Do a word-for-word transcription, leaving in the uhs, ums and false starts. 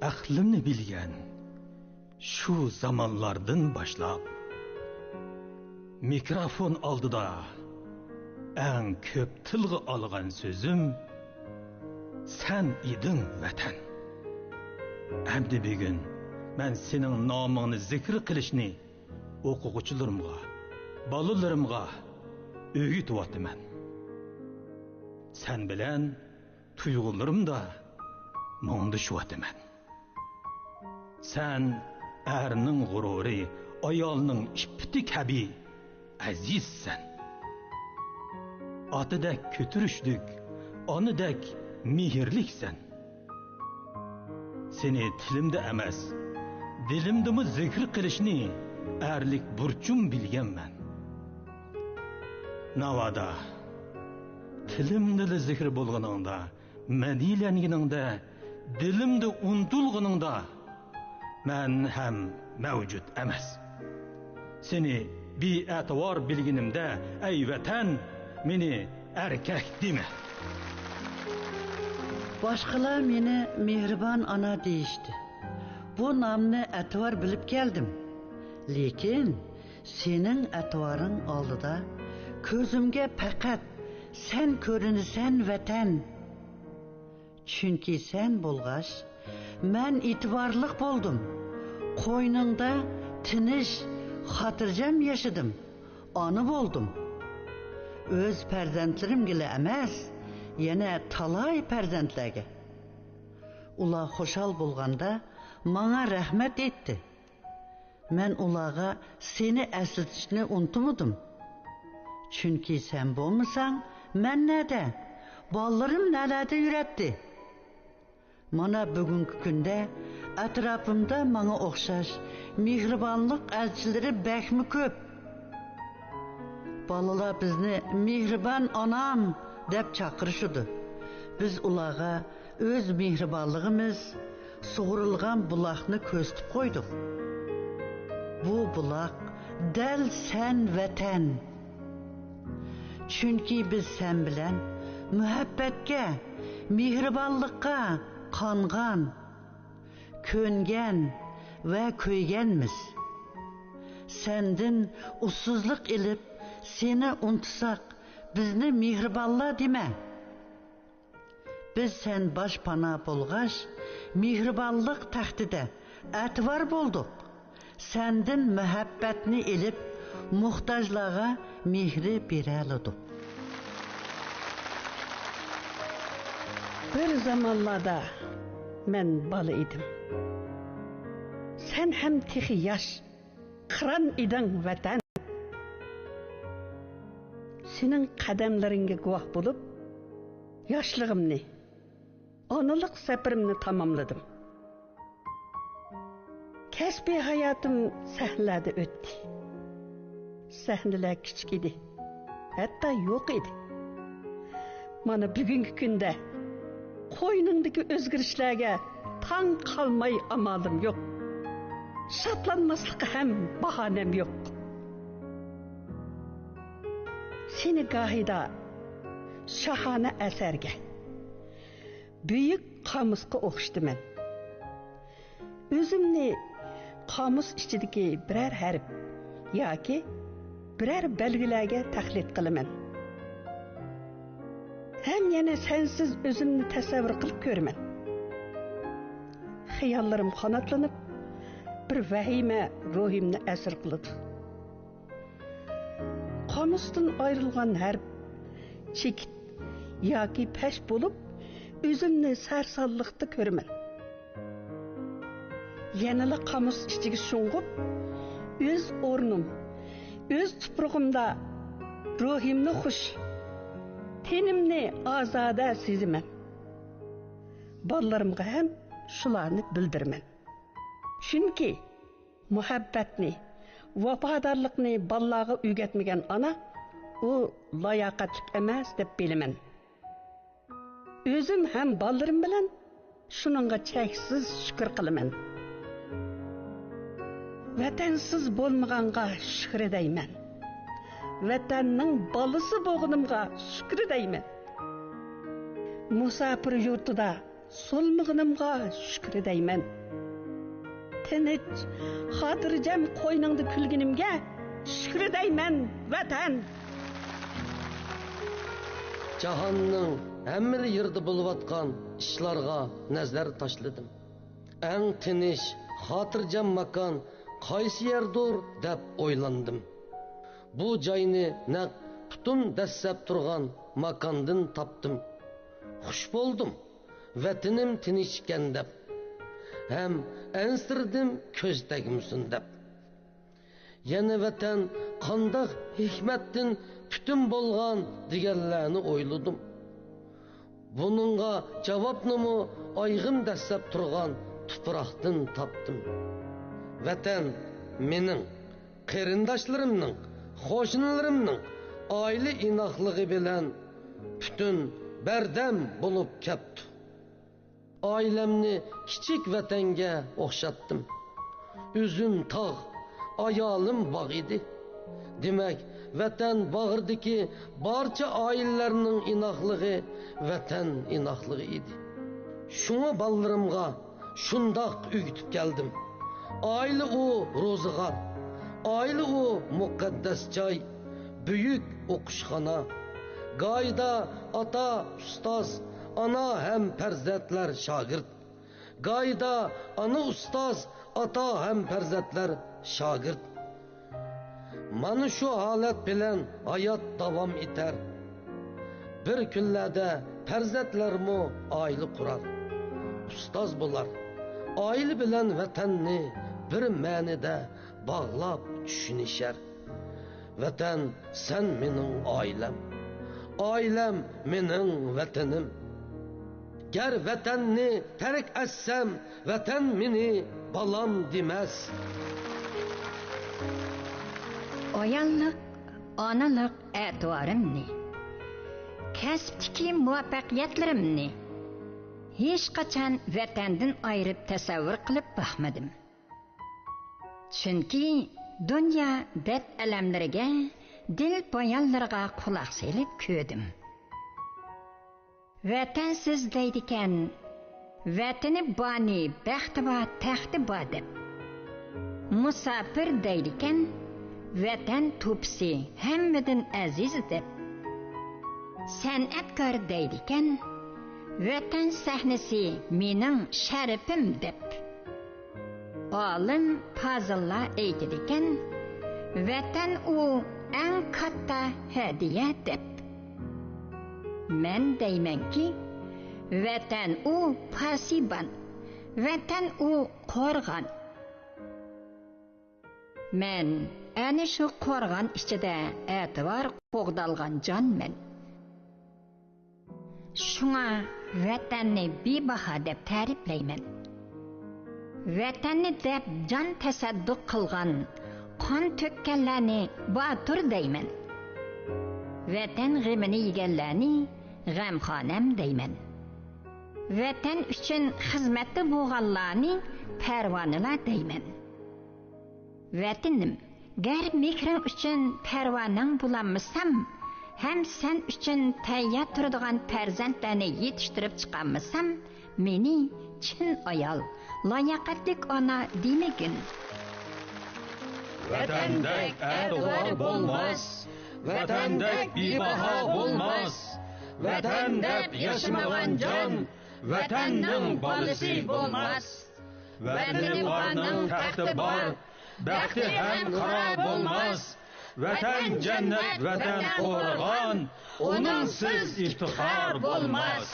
ئەقلىمنى بىلگەن شۇ زامانلاردىن باشلاپ، مىكروفون ئالدىدا ئەڭ كۆپ تىلغا ئالغان سۆزۈم سەن ئىدىڭ، ۋەتەن. ئەمدى بۈگۈن مەن سېنىڭ نامىڭنى زىكىر قىلىشنى ئوقۇغۇچىلىرىمغا، بالىلىرىمغا ئۆگىتىۋاتىمەن. سەن بىلەن تۇيغۇلىرىمدا مۇڭدىشىۋاتىمەن. سەن ئەرنىڭ غۇرۇرى، ئايالنىڭ ئىپپىتى كەبى ئەزىزسەن. ئاتىدەك كۆتۈرۈشلۈك، ئانىدەك مېھىرلىكسەن. سېنى تىلىمدا ئەمەس، دىلىمدىمۇ زىكىر قىلىشنى ئەرلىك بۇرچۇم بىلگەنمەن. ناۋادا تىلىمدىلا زىكىر بولغىنىڭدا، مەدھىيلەنگىنىڭدە، دىلىمدا ئۇنتۇلغىنىڭدا، مەن ھەم مەۋجۇت ئەمەس. سېنى بىئەتىۋار بىلگىنىمدە، ئەي ۋەتەن، مېنى ئەركەك دېمە. باشقىلار مېنى مېھرىبان ئانا دېيىشتى. بۇ نامنى ئەتىۋار بىلىپ كەلدىم. لېكىن سېنىڭ ئەتىۋارىڭ ئالدىدا كۆزۈمگە پەقەت سەن كۆرۈنىسەن، ۋەتەن. چۈنكى سەن بولغاچ، مەن ئېتىبارلىق بولدۇم. قوينۇڭدا تىنچ، خاتىرجەم ياشىدىم. ئانا بولدۇم. ئۆز پەرزەنتلىرىمگىلا ئەمەس، يەنە تالاي پەرزەنتلەرگە. ئۇلار خۇشال بولغاندا ماڭا رەھمەت ئېيتتى. مەن ئۇلارغا سېنى ئەسلىتىشنى ئۇنتۇمىدىم. چۈنكى سەن بولمىساڭ، مەن نەدە؟ بالىلىرىم نەلەردە يۈرەتتى؟ مانا بۈگۈنكى كۈندە ئەتراپىمدا ماڭا ئوخشاش مېھرىبانلىق ئەلچىلىرى بەكمۇ كۆپ. بالىلار بىزنى مېھرىبان ئانام دەپ چاقىرىشىدۇ. بىز ئۇلارغا ئۆز مېھرىبانلىقىمىز، سۇغۇرۇلغان بۇلاقنى كۆرسىتىپ قويدۇق. بۇ بۇلاق دەل سەن، ۋەتەن. چۈنكى بىز سەن بىلەن مۇھەببەتكە، مېھرىبانلىققا قانغان، كۆنگەن ۋە كۆيگەنمىز. سەندىن ئۇسسۇزلۇق ئېلىپ، سېنى ئۇنتۇساق، بىزنى مېھرىبانلار دېمە. بىز سەن باشپانا بولغاچ، مېھرىبانلىق تەختىدە ئەتىۋار بولدۇق. سەندىن مۇھەببەتنى ئېلىپ، موھتاجلارغا مېھرى بېرەلىدۇق. بىر زامانلاردا مەن بالا ئىدىم. سەن ھەم تېخى ياش، قىران ئىدىڭ، ۋەتەن. سېنىڭ قەدەملىرىڭگە گۇۋاھ بولۇپ، ياشلىقىمنى، ئانىلىق سەپىرىمنى تاماملىدىم. كەسپىي ھاياتىم سەھنىلەردە ئۆتتى. سەھنىلەر كىچىك ئىدى، ھەتتا يوق ئىدى. مانا بۈگۈنكى كۈندە قوينۇڭدىكى ئۆزگىرىشلەرگە تاڭ قالماي ئامالىم يوق. شادلانماسلىققا ھەم باھانەم يوق. سېنى گاھىدا شاھانە ئەسەرگە، بۈيۈك قامۇسقا ئوخشىتىمەن. ئۆزۈمنى قامۇس ئىچىدىكى بىرەر ھەرپ ياكى بىرەر بەلگىلەرگە تەقلىد قىلىمەن. ھەم يەنە سەنسىز ئۆزۈمنى تەسەۋۋۇر قىلىپ كۆرىمەن. خىياللىرىم قاناتلىنىپ، بىر ۋەھىمە روھىمنى ئەسىر قىلىدۇ. قامۇستىن ئايرىلغان ھەرپ چېكىت ياكى پەش بولۇپ، ئۆزۈمنى سەرسانلىقتا كۆرىمەن. يەنىلا قامۇس ئىچىگە شۇڭغۇپ، ئۆز ئورنۇم، ئۆز تۇپرىقىمدا روھىمنى خۇش، تېنىمنى ئازادە سېزىمەن. بالىلىرىمغا ھەم شۇلارنى بىلدۈرىمەن. چۈنكى مۇھەببەتنى، ۋاپادارلىقنى بالىلارغا ئۆگەتمىگەن ئانا، ئۇ لاياقەتلىك ئەمەس دەپ بىلىمەن. ئۆزۈم ھەم بالىلىرىم بىلەن شۇنىڭغا چەكسىز شۈكۈر قىلىمەن. ۋەتەنسىز بولمىغانغا شۈكرى دەيمەن. ۋەتەننىڭ بالىسى بولغىنىمغا شۈكرى دەيمەن. مۇساپىر يۇرتىدا سولمىغىنىمغا شۈكرى دەيمەن. تىنچ، خاتىرجەم قوينۇڭدا كۈلگىنىمگە شۈكرى دەيمەن، ۋەتەن! جاھاننىڭ ھەممىلا يېرىدە بولۇۋاتقان ئىشلارغا نەزەر تاشلىدىم. ئەڭ تىنچ، خاتىرجەم ماكان قايسى يەردۇر دەپ ئويلاندىم. بۇ جاينى نەق پۇتۇم دەسسەپ تۇرغان ماكاندىن تاپتىم. خۇش بولدۇم، ۋەتىنىم تىنچ ئىكەن دەپ، ھەم ئەنسىرىدىم كۆز تەگمىسۇن دەپ. يەنە ۋەتەن قانداق ھېكمەتتىن پۈتۈن بولغان دېگەنلەرنى ئويلىدىم. بۇنىڭغا جاۋابنىمۇ ئايىغىم دەسسەپ تۇرغان تۇپراقتىن تاپتىم. ۋەتەن مېنىڭ، قېرىنداشلىرىمنىڭ، قوشنىلىرىمنىڭ ئائىلە ئىناقلىقى بىلەن پۈتۈن بەردەم بولۇپ كەپتۇ. ئائىلەمنى كىچىك ۋەتەنگە ئوخشاتتىم. ئۆزۈم تاغ، ئايالىم باغ ئىدى. دېمەك، ۋەتەن باغرىدىكى بارچە ئائىلىلەرنىڭ ئىناقلىقى ۋەتەن ئىناقلىقى ئىدى. شۇڭا بالىلىرىمغا شۇنداق ئۆگىتىپ كەلدىم. ئائىلە ئۇ روزىغار، ئائىلە ئۇ مۇقەددەس جاي، بۈيۈك ئوقۇشخانا. گاھىدا ئاتا، ئۇستاز، ئانا ھەم پەرزەنتلەر شاگىرت. گاھىدا ئانا ئۇستاز، ئاتا ھەم پەرزەنتلەر شاگىرت. مانا شۇ ھالەت بىلەن ھايات داۋام ئېتەر. بىر كۈنلەردە پەرزەنتلەرمۇ ئائىلە قۇرار، ئۇستاز بولار. ئائىلە بىلەن ۋەتەننى بىر مەنىدە باغلاپ چۈشىنىشەر. ۋەتەن، سەن مېنىڭ ئائىلەم، ئائىلەم مېنىڭ ۋەتىنىم. گەر ۋەتەننى تەرك ئەتسەم، ۋەتەن مېنى بالام دېمەس. ئاياللىق، ئانىلىق ئەتىۋارىمنى، كەسىپتىكى مۇۋەپپەقىيەتلىرىمنى ھېچقاچان ۋەتەندىن ئايرىپ تەسەۋۋۇر قىلىپ باقمىدىم. چۈنكى دۇنيا دەرد-ئەلەملىرىگە، دىل بايانلىرىغا قۇلاق سېلىپ كۆردۈم. ۋەتەنسىز دەيدىكەن، ۋەتىنى بارنى بەختى بار، تەختى بار دەپ. مۇساپىر دەيدىكەن، ۋەتەن توپىسى ھەممىدىن ئەزىز دەپ. سەنئەتكار دەيدىكەن، ۋەتەن سەھنىسى مېنىڭ شەرىپىم دەپ. ئالىم پازىللار ئېيتىدىكەن، ۋەتەن ئۇ ئەڭ كاتتا ھەدىيە دەپ. مەن دەيمەنكى، ۋەتەن ئۇ پاسىبان، ۋەتەن ئۇ قورغان. مەن ئەنە شۇ قورغان ئىچىدە ئەتىۋار قوغدالغان جانمەن. شۇڭا ۋەتەننى بىباھا دەپ تەرىپلەيمەن. ۋەتەننى دەپ جان تەسەددۇق قىلغان، قان تۆككەنلەرنى باتۇر دەيمەن. ۋەتەن غېمىنى يېگەنلەرنى غەمخانەم دەيمەن. ۋەتەن ئۈچۈن خىزمەتتە بولغانلارنى پەرۋانىلار دەيمەن. ۋەتىنىم، گەر مېھرىڭ ئۈچۈن پەرۋانەڭ بولالمىسام، ھەم سەن ئۈچۈن تەييار تۇرىدىغان پەرزەنتلەرنى يېتىشتۈرۈپ چىقالمىسام، مېنى چىن ئايال، لاياقەتلىك ئانا دېمىگىن. ۋەتەندەك ئەتىۋار بولماس، ۋەتەندەك بىباھا بولماس، ۋەتەن دەپ ياشىمىغان جان، ۋەتەننىڭ بالىسى بولماس. ۋەتىنى بارنىڭ تەختى بار، بەختى ھەم قارا بولماس. ۋەتەن جەننەت، ۋەتەن قورغان، ئۇنىڭسىز ئىپتىخار بولماس.